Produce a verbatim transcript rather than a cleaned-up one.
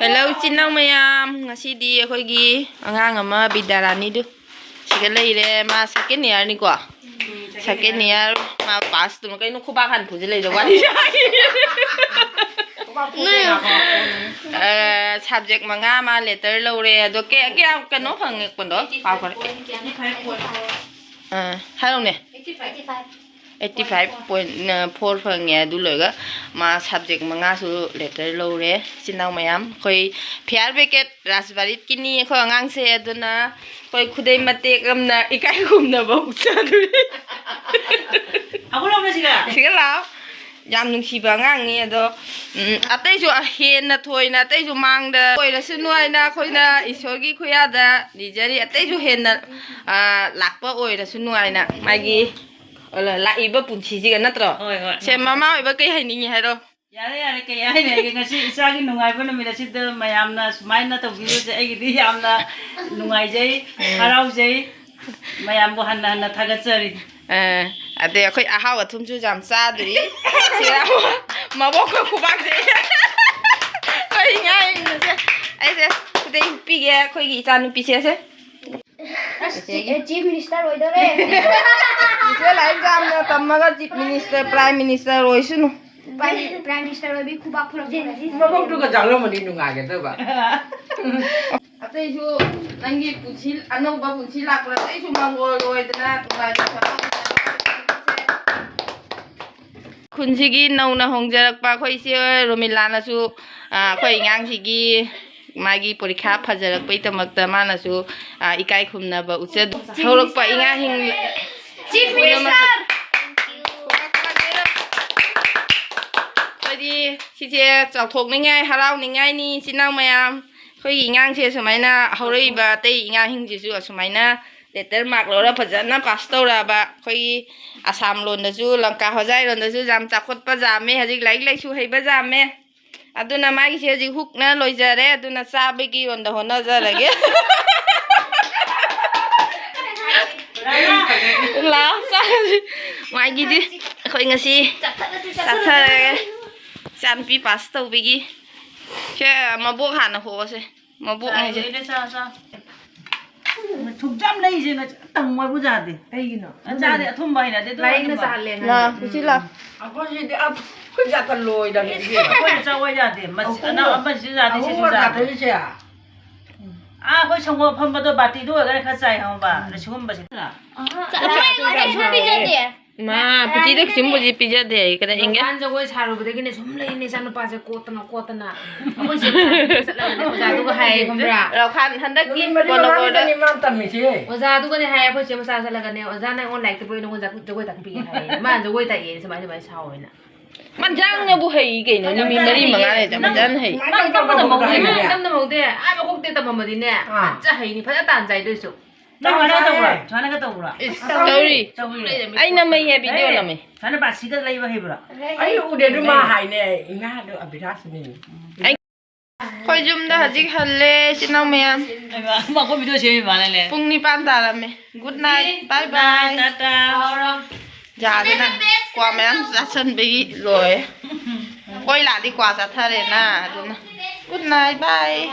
Hello, ꯏꯆꯤꯟ ꯏꯅꯥꯎ ꯃꯌꯥꯝ, ꯉꯁꯤꯗꯤ ꯑꯩꯈꯣꯏꯒꯤ ꯑꯉꯥꯡ ꯑꯃ, ꯕꯤꯗ꯭ꯌꯥꯔꯥꯅꯤꯗꯨ, ꯁꯤꯗ ꯂꯩꯔꯦ꯫ ꯃꯥ ꯁꯦꯀꯦꯟ ꯏꯌꯥꯔꯅꯤꯀꯣ, ꯁꯦꯀꯦꯟ ꯏꯌꯥꯔ꯫ ꯃꯥ ꯄꯥꯁ ꯇꯨꯃ ꯀꯩꯅꯣ ꯈꯨꯕꯥꯛ ꯍꯥꯟꯅ ꯐꯨꯖꯤꯜꯂꯛꯏꯗꯣ? ꯋꯥꯔꯤ ꯁꯕꯖꯦꯛ ꯃꯉꯥ ꯃꯥ ꯂꯦꯇꯔ ꯂꯧꯔꯦ꯫ ꯑꯗꯣ ꯀꯌꯥ ꯀꯌꯥ ꯀꯩꯅꯣ ꯐꯪꯉꯛꯄꯗꯣ ꯀꯥꯎꯈ꯭ꯔꯦ꯫ ꯑꯥ, ꯍꯥꯏꯔꯛꯎꯅꯦ꯫ ꯑꯩꯠꯇꯤ ꯐꯥꯏꯚ ꯄꯣꯏꯟ ꯐꯣꯔ ꯐꯪꯉꯦ꯫ ꯑꯗꯨ ꯂꯣꯏꯔꯒ ꯃꯥ ꯁꯕꯖꯦꯛ ꯃꯉꯥꯁꯨ ꯂꯦꯇꯔ ꯂꯧꯔꯦ꯫ ꯏꯆꯤꯟ ꯏꯅꯥꯎ ꯃꯌꯥꯝ, ꯑꯩꯈꯣꯏ ꯐꯤꯌꯥꯔ ꯕꯦꯀꯦꯠ ꯔꯥꯖꯕꯥꯔꯤꯠꯀꯤꯅꯤ ꯑꯩꯈꯣꯏ ꯑꯉꯥꯡꯁꯦ꯫ ꯑꯗꯨꯅ ꯑꯩꯈꯣꯏ ꯈꯨꯗꯩ ꯃꯇꯦꯛ ꯑꯃꯅ ꯏꯀꯥꯏ ꯈꯨꯝꯅꯕ ꯎꯠꯆꯗꯣꯔꯤ꯫ ꯑꯃꯨꯛ ꯂꯥꯎꯅ ꯁꯤꯒ꯫ ꯁꯤꯒ ꯂꯥꯎ꯫ ꯌꯥꯝ ꯅꯨꯡꯁꯤꯕ ꯑꯉꯥꯡꯅꯤ꯫ ꯑꯗꯣ, ꯎꯝ, ꯑꯇꯩꯁꯨ ꯍꯦꯟꯅ ꯊꯣꯏꯅ, ꯑꯇꯩꯁꯨ ꯃꯥꯡꯗ ꯑꯣꯏꯔꯁꯅꯨ ꯍꯥꯏꯅ ꯑꯩꯈꯣꯏꯅ ꯏꯁꯣꯔꯒꯤ ꯈꯨꯌꯥꯗ ꯅꯤꯖꯔꯤ꯫ ꯑꯇꯩꯁꯨ ꯍꯦꯟꯅ, ꯑ, ꯂꯥꯛꯄ ꯑꯣꯏꯔꯁꯅꯨ ꯍꯥꯏꯅ ꯃꯥꯒꯤ, ꯑ, ꯂꯥꯛꯏꯕ ꯄꯨꯟꯁꯤꯁꯤꯒ, ꯅꯠꯇ꯭ꯔꯣ? ꯍꯣꯏ, ꯍꯣꯏ꯫ ꯁꯦ, ꯃꯃꯥ ꯑꯣꯏꯕ ꯀꯩ ꯍꯥꯏꯅꯤꯡꯉꯤ ꯍꯥꯏꯔꯣ? ꯌꯥꯔꯦ, ꯌꯥꯔꯦ, ꯀꯩ ꯍꯥꯏꯅꯤ ꯍꯥꯏꯒꯦ? ꯉꯁꯤ ꯏꯆꯥꯒꯤ ꯅꯨꯡꯉꯥꯏꯕ ꯅꯨꯃꯤꯠ ꯑꯁꯤꯗ ꯃꯌꯥꯝꯅ ꯁꯨꯃꯥꯏꯅ ꯇꯧꯕꯤꯕꯁꯦ ꯑꯩꯒꯤꯗꯤ ꯌꯥꯝꯅ ꯅꯨꯡꯉꯥꯏꯖꯩ, ꯎꯝ꯫ ꯍꯔꯥꯎꯖꯩ꯫ ꯃꯌꯥꯝꯕꯨ ꯍꯟꯅ ꯍꯟꯅ ꯊꯥꯒꯠꯆꯔꯤ꯫ ꯑ, ꯑꯗꯩ ꯑꯩꯈꯣꯏ ꯑꯍꯥꯎ ꯑꯊꯨꯝꯁꯨ ꯌꯥꯝ ꯆꯥꯗ꯭ꯔꯤ꯫ ꯁꯤꯗ ꯃꯕꯣꯛꯀ ꯈꯨꯕꯥꯛꯁꯦ꯫ ꯑꯩꯈꯣꯏ ꯉꯥꯏꯔꯤꯕꯁꯦ꯫ ꯑꯩꯁꯦ ꯈꯨꯗꯩ ꯄꯤꯒꯦ ꯑꯩꯈꯣꯏꯒꯤ ꯏꯆꯥ ꯅꯨꯄꯤꯁꯦ꯫ ꯁꯦ꯫ ꯑꯁ, ꯆꯤ-, ꯆꯤꯐ ꯃꯤꯅꯤꯁꯇꯔ ꯑꯣꯏꯗꯧꯔꯦ꯫ ꯏꯆꯦ ꯂꯥꯏꯔꯤꯛ ꯌꯥꯝꯅ ꯇꯝꯃꯒ ꯆꯤꯐ ꯃꯤꯅꯤꯁꯇꯔ, ꯄ꯭ꯔꯥꯏꯝ ꯃꯤꯅꯤꯁꯇꯔ ꯑꯣꯏꯁꯅꯨ꯫ ꯄ꯭ꯔꯥꯏꯝ, ꯄ꯭ꯔꯥꯏꯝ ꯃꯤꯅꯤꯁꯇꯔ ꯑꯣꯏꯕꯤ ꯈꯨꯕꯥꯛ ꯈꯨꯔꯛꯄ꯫ ꯃꯕꯣꯛꯇꯨꯒ ꯆꯥꯛꯂꯝꯃꯗꯤ ꯅꯨꯡꯉꯥꯏꯒꯗꯕ꯫ ꯑꯇꯩꯁꯨ ꯅꯪꯒꯤ ꯄꯨꯟꯁꯤ, ꯑꯅꯧꯕ ꯄꯨꯟꯁꯤ ꯂꯥꯛꯄꯗ ꯑꯇꯩꯁꯨ ꯃꯪꯒꯣꯜ ꯑꯣꯏꯗꯅ ꯅꯨꯡꯉꯥꯏꯕ ꯊꯕꯛ ꯑꯣꯏꯗꯅ꯫ ꯈꯨꯟꯁꯤꯒꯤ ꯅꯧꯅ ꯍꯣꯡꯖꯔꯛꯄ ꯑꯩꯈꯣꯏ ꯏꯆꯦ ꯔꯣꯃꯤꯂꯥꯅꯁꯨ, ꯑ, ꯑꯩꯈꯣꯏ ꯑꯉꯥꯡꯁꯤꯒꯤ ꯃꯥꯒꯤ ꯄꯔꯤꯈꯥ ꯐꯖꯔꯛꯄꯩꯗꯃꯛꯇ ꯃꯥꯅꯁꯨ, ꯑ, ꯏꯀꯥꯏ ꯈꯨꯝꯅꯕ ꯎꯠꯆ-, ꯍꯧꯔꯛꯄ ꯏꯉꯥꯁꯤꯡ ꯆꯤꯐ ꯃꯤꯅꯤꯁꯇꯔ! ꯑꯩꯈꯣꯏꯗꯤ ꯁꯤꯁꯦ ꯆꯥꯎꯊꯣꯛꯅꯤꯡꯉꯥꯏ, ꯍꯔꯥꯎꯅꯤꯡꯉꯥꯏꯅꯤ, ꯏꯆꯤꯟ ꯏꯅꯥꯎ ꯃꯌꯥꯝ꯫ ꯑꯩꯈꯣꯏꯒꯤ ꯏꯉꯥꯡꯁꯦ ꯁꯨꯃꯥꯏꯅ ꯍꯧꯔꯛꯏꯕ ꯑꯇꯩ ꯏꯉꯥꯡꯁꯤꯡꯁꯤꯁꯨ ꯑꯁꯨꯃꯥꯏꯅ ꯂꯦꯇꯔ ꯃꯥꯔꯛ ꯂꯧꯔ ꯐꯖꯅ ꯄꯥꯁ ꯇꯧꯔꯛꯑꯕ꯫ ꯑꯩꯈꯣꯏꯒꯤ ꯑꯁꯥꯝ ꯂꯣꯟꯗꯁꯨ, ꯂꯪꯀꯥ ꯍꯣꯖꯥꯏꯔꯣꯝꯗꯁꯨ ꯌꯥꯝ ꯆꯥꯎꯈꯠꯄ ꯌꯥꯝꯃꯦ, ꯍꯧꯖꯤꯛ ꯂꯥꯏꯔꯤꯛ ꯂꯥꯏꯁꯨ ꯍꯩꯕ ꯌꯥꯝꯃꯦ꯫ ꯑꯗꯨꯅ ꯃꯥꯒꯤꯁꯦ ꯍꯧꯖꯤꯛ ꯍꯨꯛꯅ ꯂꯣꯏꯖꯔꯦ, ꯑꯗꯨꯅ ꯆꯥꯕꯒꯤ ꯔꯣꯟꯗ ꯍꯣꯠꯅꯖꯔꯒꯦ꯫ ꯂꯥꯛꯑꯣ, ꯆꯥꯔꯁꯤ꯫ ꯃꯥꯒꯤꯗꯤ ꯑꯩꯈꯣꯏ ꯉꯁꯤ ꯆꯥꯊꯔꯒꯦ꯫ ꯏꯆꯥꯅꯨꯄꯤ ꯄꯥꯁ ꯇꯧꯕꯒꯤ꯫ ꯁꯦ, ꯃꯕꯣꯛ ꯍꯥꯟꯅ ꯍꯣꯛꯑꯁꯦ꯫ ꯃꯕꯣꯛ ꯍꯥꯏꯁꯦ꯫ ꯂꯩꯔꯦ, ꯆꯥ, ꯆꯥ꯫ ꯊꯨꯝꯖꯥꯝ ꯂꯩꯁꯦ ꯉ-, ꯇꯪꯉꯣ ꯍꯥꯏꯕꯨ ꯌꯥꯗꯦ꯫ ꯀꯩꯒꯤꯅꯣ? ꯆꯥꯗꯦ, ꯑꯊꯨꯝꯕ ꯍꯩꯅꯗꯦ, ꯑꯗꯨ ꯂꯥꯏꯅ ꯑꯊꯨꯝꯕ꯫ ꯆꯥꯍꯜꯂꯦ ꯂꯥ, ꯉꯥꯏ꯫ ꯀꯨꯁꯤ ꯂꯥ꯫ ꯑꯩꯈꯣꯏꯁꯤꯗꯤ ꯑꯩꯈꯣꯏ ꯖꯥꯠꯇ ꯂꯣꯏꯗꯕꯅꯤ ꯏꯕꯦꯝꯃ꯫ ꯑꯩꯈꯣꯏꯅ ꯆꯥꯎ ꯍꯥꯏ ꯌꯥꯗꯦ꯫ ꯃꯁꯤ ꯑꯍꯨꯝ-, ꯑꯅꯥ-, ꯑꯃꯁꯤꯁꯨ ꯌꯥꯗꯦ, ꯁꯤꯁꯨ ꯑꯍꯨꯝ ꯌꯥꯗꯦ꯫ ꯉꯥꯛꯇꯅꯤ ꯁꯦ꯫ ꯑꯥ, ꯑꯩꯈꯣꯏ ꯁꯪꯒꯣꯝ ꯑꯐꯝꯕꯗꯣ ꯕꯥꯇꯤꯗꯨ ꯑꯣꯏꯔꯒꯅ ꯈꯔ ꯆꯥꯏ ꯈꯪꯉꯕ? ꯑꯗ ꯁꯤꯒꯨꯝꯕꯁꯦ꯫ ꯑꯍꯥ, ꯑꯩ ꯀꯩꯁꯨ ꯄꯤꯖꯗꯦ꯫ ꯃꯥ, ꯄꯨꯆꯤꯗ ꯀꯩꯁꯨꯝꯕꯨꯗꯤ ꯄꯤꯖꯗꯦ꯫ ꯀꯗꯥ ꯏꯪꯒꯦ? ꯗꯨꯀꯥꯟ ꯖꯒꯣꯏ ꯁꯥꯔꯨꯕꯗꯒꯤꯅꯦ ꯁꯨꯝ ꯂꯩꯅꯦ, ꯏꯆꯥꯅꯨꯄꯥꯁꯦ ꯀꯣꯠꯇꯅ ꯀꯣꯠꯇꯅ꯫ ꯑꯩꯈꯣꯏ ꯆꯦ ꯃꯆꯥ ꯆꯠꯂꯒꯅꯦ ꯑꯣꯖꯥꯗꯨꯒ ꯍꯥꯏꯌꯦ, ꯈꯪꯕ꯭ꯔꯥ? ꯔꯧꯈꯥꯟ ꯍꯟꯗꯛꯀꯤ ꯅꯨꯃꯤꯠ ꯃꯔꯤ ꯀꯣꯟꯅ ꯀꯣꯟꯅ ꯃꯉꯥꯅꯤꯗꯅꯤ ꯃꯥ ꯇꯝꯃꯤꯁꯦ꯫ ꯑꯣꯖꯥꯗꯨꯒꯅꯦ ꯍꯥꯏꯌꯦ, ꯑꯩꯈꯣꯏ ꯆꯦ ꯃꯆꯥ ꯆꯠꯂꯒꯅꯦ, "ꯑꯣꯖꯥ, ꯅꯪ ꯑꯩꯉꯣꯟꯗ ꯂꯥꯏꯔꯤꯛ ꯇꯝꯕ ꯑꯣꯏꯅ ꯑꯩꯉꯣꯟꯗ ꯖꯒꯣꯏ ꯇꯥꯛꯄꯤꯒꯦ" ꯍꯥꯏꯌꯦ꯫ ꯃꯥꯅ ꯖꯒꯣꯏ ꯇꯥꯛꯑꯦ, ꯁꯨꯃꯥꯏ ꯁꯨꯃꯥꯏꯅ ꯁꯥꯎ ꯍꯥꯏꯅ꯫ ꯃꯟꯖꯥꯡꯅꯕꯨ ꯍꯩ ꯀꯩꯅꯣ, ꯅꯨꯃꯤꯠ ꯃꯔꯤ ꯃꯉꯥ ꯂꯩꯔ ꯃꯟꯖꯥꯡ ꯍꯩ꯫ ꯃꯥꯅ ꯇꯝꯕ ꯇꯝꯕ ꯍꯧꯗꯦ꯫ ꯃꯥꯅ ꯇꯝꯕ ꯍꯧꯗꯦ꯫ ꯑꯥ, ꯃꯀꯣꯛꯇꯩ ꯇꯝꯃꯝꯃꯗꯤꯅꯦ, ꯑꯥ꯫ ꯐꯖ ꯍꯩꯅꯤ, ꯐꯖ ꯇꯥꯟ ꯆꯥꯏ ꯑꯗꯨꯏꯁꯨ꯫ ꯅꯪ ꯁꯨꯃꯥꯏꯅꯒ ꯇꯧꯕ꯭ꯔꯥ? ꯁꯨꯃꯥꯏꯅꯒ ꯇꯧꯕ꯭ꯔꯥ? ꯏꯁ, ꯇꯧꯔꯤ꯫ ꯇꯧꯔꯤ꯫ ꯑꯩ ꯅꯝꯃꯩꯍꯦ, ꯚꯤꯗꯤꯑꯣ ꯑꯦ, ꯅꯝꯃꯩ꯫ ꯁꯨꯃꯥꯏꯅ ꯕꯥꯁꯤꯒ ꯂꯩꯕ ꯍꯩꯕ꯭ꯔꯥ? ꯑꯩ ꯎꯗꯦ, ꯑꯗꯨ ꯃꯥ ꯍꯥꯏꯅꯦ, ꯏꯃꯥꯗꯣ ꯑꯕꯤꯅꯥꯁꯅꯤ꯫ ꯑꯩꯈꯣꯏ ꯌꯨꯝꯗ ꯍꯧꯖꯤꯛ ꯍꯜꯂꯦ, ꯏꯆꯤꯟ ꯏꯅꯥꯎ ꯃꯌꯥꯝ꯫ ꯍꯩꯃꯥ, ꯑꯩꯈꯣꯏ ꯚꯤꯗꯤꯑꯣ ꯁꯦꯝꯃꯤ ꯃꯥꯜꯂꯦ꯫ ꯄꯨꯡ ꯅꯤꯄꯥꯟ ꯇꯥꯔꯝꯃꯦ꯫ Good night, bye bye꯫ Tata. ꯌꯥꯗꯅ ꯀ꯭ꯋꯥ ꯃꯌꯥꯝ ꯆꯥꯁꯟꯕꯒꯤ ꯂꯣꯏꯔꯦ꯫ ꯀꯣꯏꯂꯥꯗꯤ ꯀ꯭ꯋꯥ ꯆꯥꯊꯔꯦꯅ, ꯑꯗꯨꯅ good night, bye꯫